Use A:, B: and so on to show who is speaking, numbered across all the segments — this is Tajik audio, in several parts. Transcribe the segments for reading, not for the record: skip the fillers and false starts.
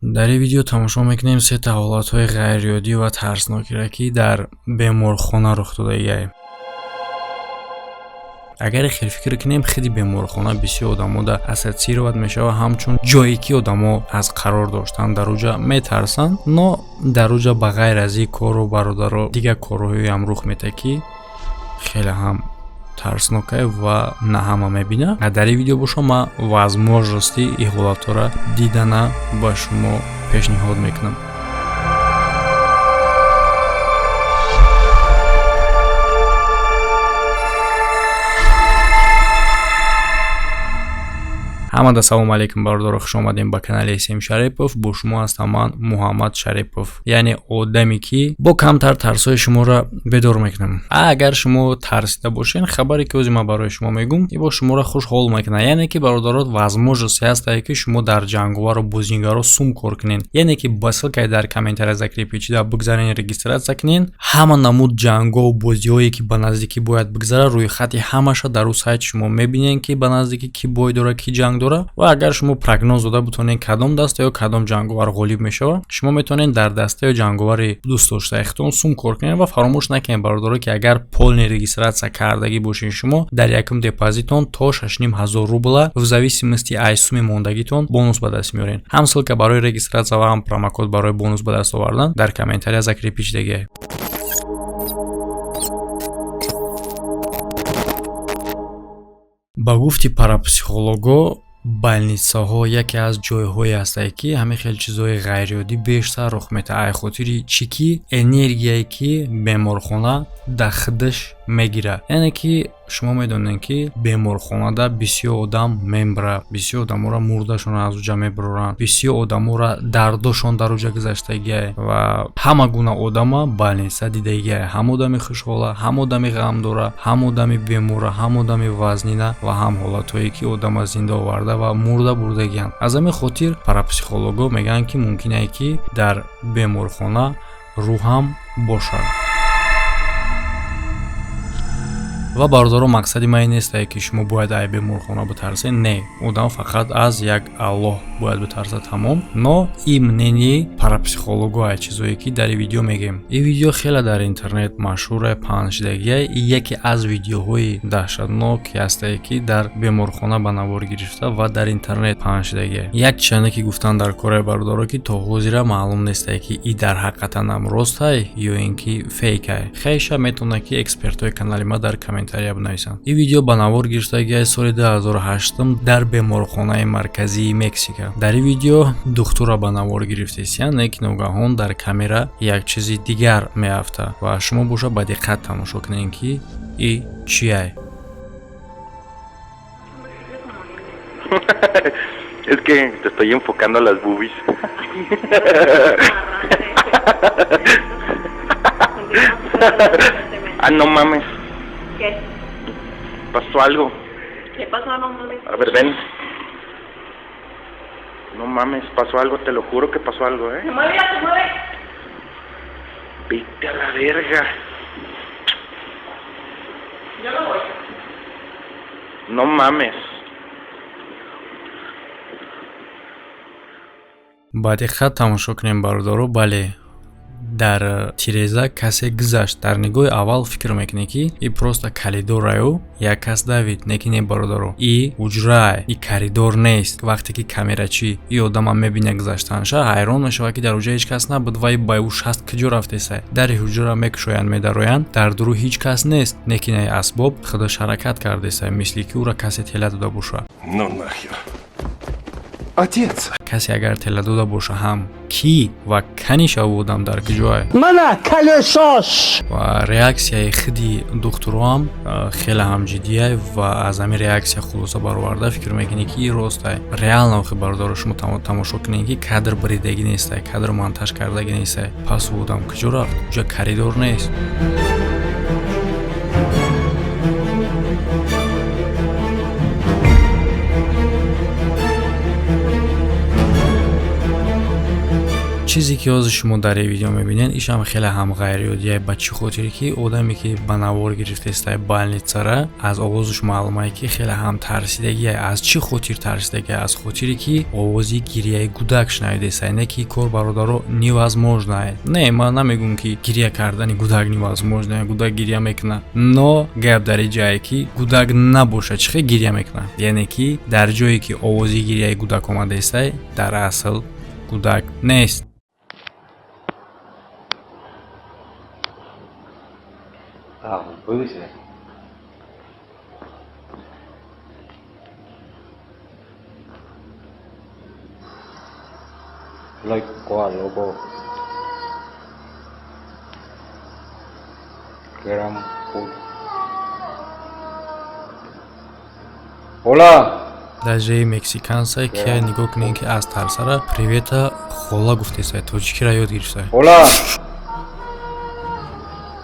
A: Дар ин видео тамошо мекунем сета ҳолатҳои ғайриоддӣ ва тарснокиро, ки дар беморхона рух додагиай. Агар хел фикр кунем, худи беморхона бисёр одамода ассоциировать мешавад ҳамчун ҷое, ки одамо аз қарор доштан дар уҷа метарсанд, но дар уҷа ба ғайр аз ин кору, бародаро, дигар корҳоеам рух метаҳад, ки хеле ҳам тарснокае ва на ҳама мебинад. Дар ин видео боша, ман возможности ин ҳолатҳоро дидана ба шумо пешниҳод мекунам. Ҳамада салому алейкум, бародаро, хуш омадем ба канали См Шарипов. Бо шумо ҳастам ман, Муҳаммад Шарипов, яъне одаме, ки бо камтар тарсҳои шуморо бедор мекунам. Агар шумо тарсида бошен, хабаре, ки ҳозир ман барои шумо мегӯм, и бо шуморо хушҳол мекунад. Яъне ки, бародаро, возможности ҳастае, ки шумо дар ҷанговару бозингаро сум кор кунен. Яъне ки ба ссылкаи дар комментария закрепить бигзарен, регистрация кунен. Ҳама намуд ҷангову бозиҳое, ки ба наздикӣ бояд бигзарад, рӯйхати ҳамаша дар ӯ сайт шумо мебинен, ки ба наздикӣ кӣ бой дора, кӣ ҷанг дора. Ва агар шумо прогноз дода бутонед, кадом даста ё кадом ҷанговар ғолиб мешавад, шумо метавонед дар даста ё ҷанговари дӯстдоштаи худтон сум кор кунед. Ва фаромӯш накунед, бародаро, ки агар полный регистрация кардагӣ бошед, шумо дар якум депозитон то 6500 рубла, в зависимости аз суми мондагитон, бонус ба даст меоред. Ҳам ссылка барои регистрация ва ҳам промокод барои бонус ба даст овардан дар комментария закрепить шудагиа. Ба гуфти парапсихолого, больницаҳо яке аз ҷойҳое ҳастанд, ки ҳамин хел чизҳои ғайриоддӣ бештар рух метаҳад, ай хотири чӣ ки энергияе, ки беморхона дар худаш мегирад. Яъне ки шумо медонед, ки беморхонада бисёр одам мембра, бисёр одаморо мурдашонро аз уҷа мебароранд, бисёр одаморо дардошон дар уҷа гузаштагиай ва ҳама гуна одама больница дидагиай: ҳам одами хушҳола, ҳам одами ғам дора, ҳам одами бемора, ҳам одами вазнина ва ҳам ҳолатҳое, ки одама зинда оварда ва мурда бурдагианд. Аз ҳамин хотир парапсихолого мегӯянд, ки мумкин ае, ки дар беморхона рӯҳам бошад. Ва, бародаро, мақсади ман ин нестае, ки шумо бояд ай беморхона битарсед. Не, одам фақат аз як Аллоҳ бояд битарсад, тамом. Но и мнение парапсихолого, ай чизое, ки дар ин видео мегӯем. Ин видео хеле дар интернет машҳуре, паҳншудагия и яке аз видеоҳои даҳшатнок ҳастае, ки дар беморхона ба навор гирифта ва дар интернет паҳншудагия. Як чизе, ки гуфтан дар кораи, бародаро, ки то ҳозира маълум нестае, ки и дар ҳақиқатан ам ростай ё ин ки фейкай. Хеша метавонад, ки экспертҳои канали ма дар комментария бинависанд. Ин видео ба навор гирифтагиай соли 2008 дар беморхонаи марказии Мексика. Дар ин видео духтурро ба навор гирифтесиянд, не ки ногаҳон дар камера як чизи дигар меафтад ва шумо боша ба диққат тамошо кунед, ки и чиай.
B: Es que te estoy enfocando las boobies. Ah, no mames.
C: ¿Qué?
B: Pasó algo.
C: ¿Qué pasó? No mames.
B: A ver, ven. No mames, pasó algo, te lo juro que pasó algo, ¿eh?
C: Se mueve, se mueve.
B: Vete a la verga.
C: Yo no voy.
B: No mames.
A: Ба диққат тамошо кунем, бародаро. Бале, дар тиреза касе гузашт. Дар нигоҳи аввал фикр мекунӣ, ки и просто коридораю, як кас давид, не ки не, бародаро, и ҳуҷрае, и коридор нест. Вақте ки камерачӣ и одама мебина гузаштанша, ҳайрон мешавад, ки дар ҳуҷра ҳеҷ кас набуд ва ба ӯ шаст куҷо рафтеса. Дари ҳуҷраро мекушоянд, медароянд, дар дуру ҳеҷ кас нест, не ки наи асбоб худаш ҳаракат кардеса, мисли ки ӯро касе тела дода бошад.
D: Ну нахер. Отец!
A: Касе агар тела дода боша ҳам, кӣ ва каниша одам дар куҷое?
E: Мана калесош!
A: Ва реаксияи худи духтуроам хеле ҳам ҷиддия ва аз ҳамин реаксия хулоса бароварда фикр мекунӣ, ки ин ростай. Реально охи, бародаро, шумо тамошо кунед, ки кадр бридагӣ нестай, кадр монтаж кардагӣ нестай. Пас одам куҷо рафт? Уҷа коридор нест. Чизе ки ҳозир шумо дар ин видео мебинед, ишам хеле ҳам ғайриоддия. Ба чӣ хотире ки одаме ки ба навор гирифтаистай больницара, аз овозаш маълумае ки хеле ҳам тарсидагия. Аз чӣ хотир тарсидагия? Аз хотире ки овози гирияи гудак шунавидаистай. Не ки кор, бародаро, невозможно. Не, ман намегӯм ки гирия кардани гудак невозможно, гудак гирия мекунад, но гап дар ин ҷае ки гудак набошад, чӣ хел гирия мекунад? Яъне ки дар ҷое ки овози гирияи гудак омадаистай, дар асл гудак нест.
F: Ah, puede. Like, ¿cuál, loco? Gran puta. Hola.
A: Даже мексиканса ки нигоҳ кунем, ки аз тарсара привета хола гуфтесай, тоҷикиро ёд гирифтай.
F: Hola.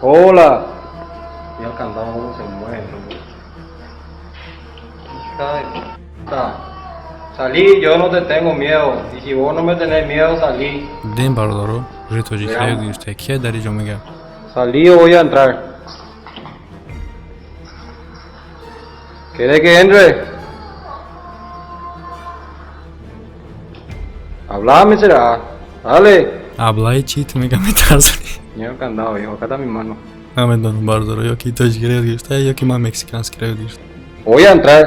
F: Hola. Mira el candado cómo se mueve, loco. Hija de puta. Salí, yo no te tengo miedo. Y si vos no me tenés miedo, salí.
A: Дем, бародаро, уже тоҷикиро ёд гирифтай. Кия дар иҷо мега?
F: Salí o voy a entrar. ¿Querés que entre? Hablame será. Dale.
A: Аблаи чӣ ту мега, метарсонӣ?
F: Mira el candado, viejo. Acá está mi mano.
A: Намедонам, бародаро, ё ки тоҷикиро ёд гирифта, ё ки ман мексиканскиро ёд гирифта.
F: Voy a entrar.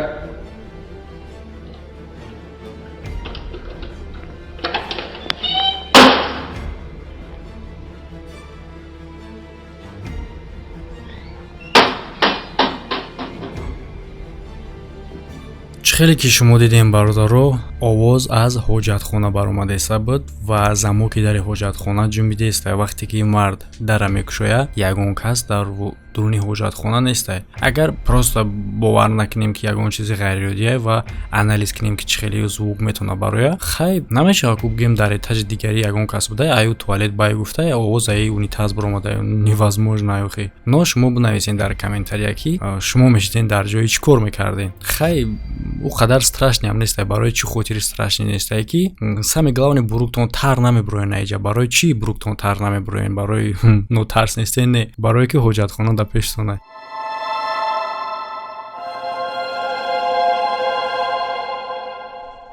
A: Чӣ хеле ки шумо дидем, бародаро, овоз аз ҳоҷатхона баромадаиста буд ва замоки дари ҳоҷатхона ҷунбидаиста. Вақте ки мард дара мекушояд, ягон кас дар дуруни ҳоҷатхона нестай. Агар просто бовар накунем, ки ягон чизи ғайриоддия, ва анализ кунем, ки чӣ хеле звук метавона барояд, хай, намешавад ку бигӯем дар этажи дигари ягон кас буда, аю туалет бай гуфта, овоз аи унитаз баромада. Невозможно охи. Но шумо бинависен дар комментария, ки шумо мешиден дар ҷои, чӣ кор мекардем. Хай, ӯ қадар страшный ҳам нестай. Барои чӣ хотири страшный нестай? Ки самое главное, буруктон тар намебуроен аиҷа. Барои чӣ буруктон тар намебуроен? Барои нотарс нестен? Не, барое ки ҳоҷатхона дар пештона.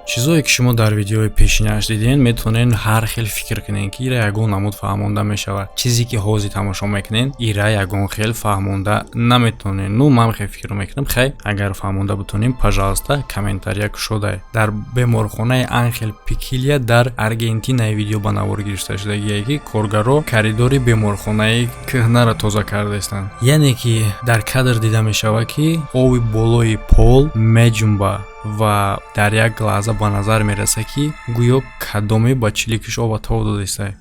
A: Чизое ки шумо дар видеои пешинааш диден, метавонед ҳар хел фикр кунед, ки ира ягон намуд фаҳмонда мешавад. Чизе ки ҳозир тамошо мекунед, ира ягон хел фаҳмонда наметавонед. Ну, ман хел фикр мекунам. Хай, агар фаҳмонда бутонем, пожалуйста, комментария кушодай. Дар беморхонаи Анхел Пикилия дар Аргентинаи видео ба навор гирифта шудагие, ки коргаро коридори беморхонаи кӯҳнаро тоза кардаистанд. Яъне ки дар кадр дида мешавад, ки оби болои пол меҷунба ва дар як лаҳза ба назар мерасад, ки гӯё кадоме ба чиликиш оба тов додаистай.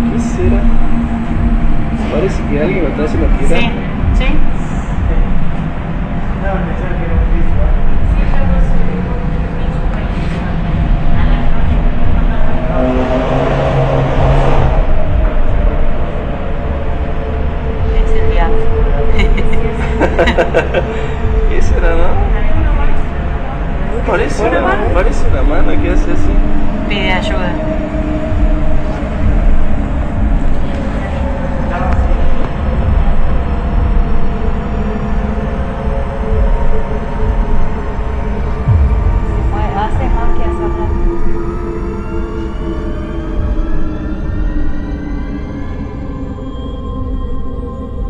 G: ¿Qué será? Parece que alguien atrás se la tira.
C: Sí, sí. Es el diablo.
G: ¿Qué será, no? Parece una mano que hace así.
C: Pide ayuda. Se mueve, hace más que hace rato.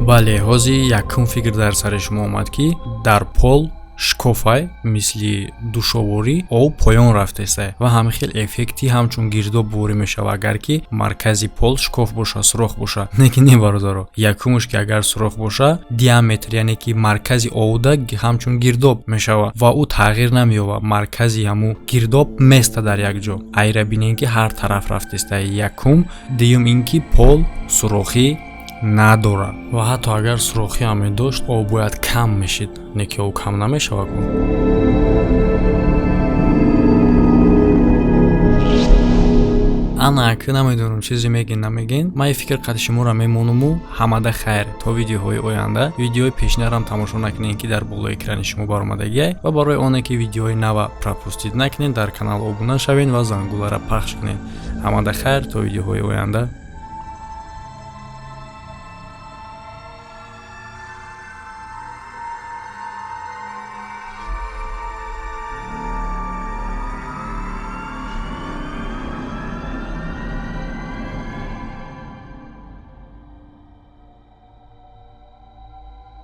A: Бале, ҳозир якум фикр дар сари шумо омад, ки дар пол шкофай, мисли душоворӣ, об поён рафтесай ва ҳамин хел эффекти ҳамчун гирдоб ворӣ мешавад, агар ки маркази пол шкоф боша, сурох боша. Не ки не, бародаро, якумш ки агар сурох боша, диаметр, яъне ки маркази овда ҳамчун гирдоб мешавад ва ӯ тағйир намеёбад. Маркази ҳамун гирдоб места дар як ҷо. Айра бинем, ки ҳар тараф рафтестай. Якум. Дуюм ин ки пол сурохӣ надорад ва ҳатто агар сурохӣ ҳам медошт, об бояд кам мешид. Не ки об кам намешавад ку. Ана ки намедонам, чизе мегин, намегин. Ман фикр қади шуморо мемонуму ҳамада хайр, то видеоҳои оянда. Видеои пешинарам тамошо накунед, ки дар болои экрани шумо баромадагиай, ва барои оне ки видеои нава пропустить накунед, дар канал обуна шавед ва зангулара пахш кунед. Ҳамада хайр, то видеоҳои оянда.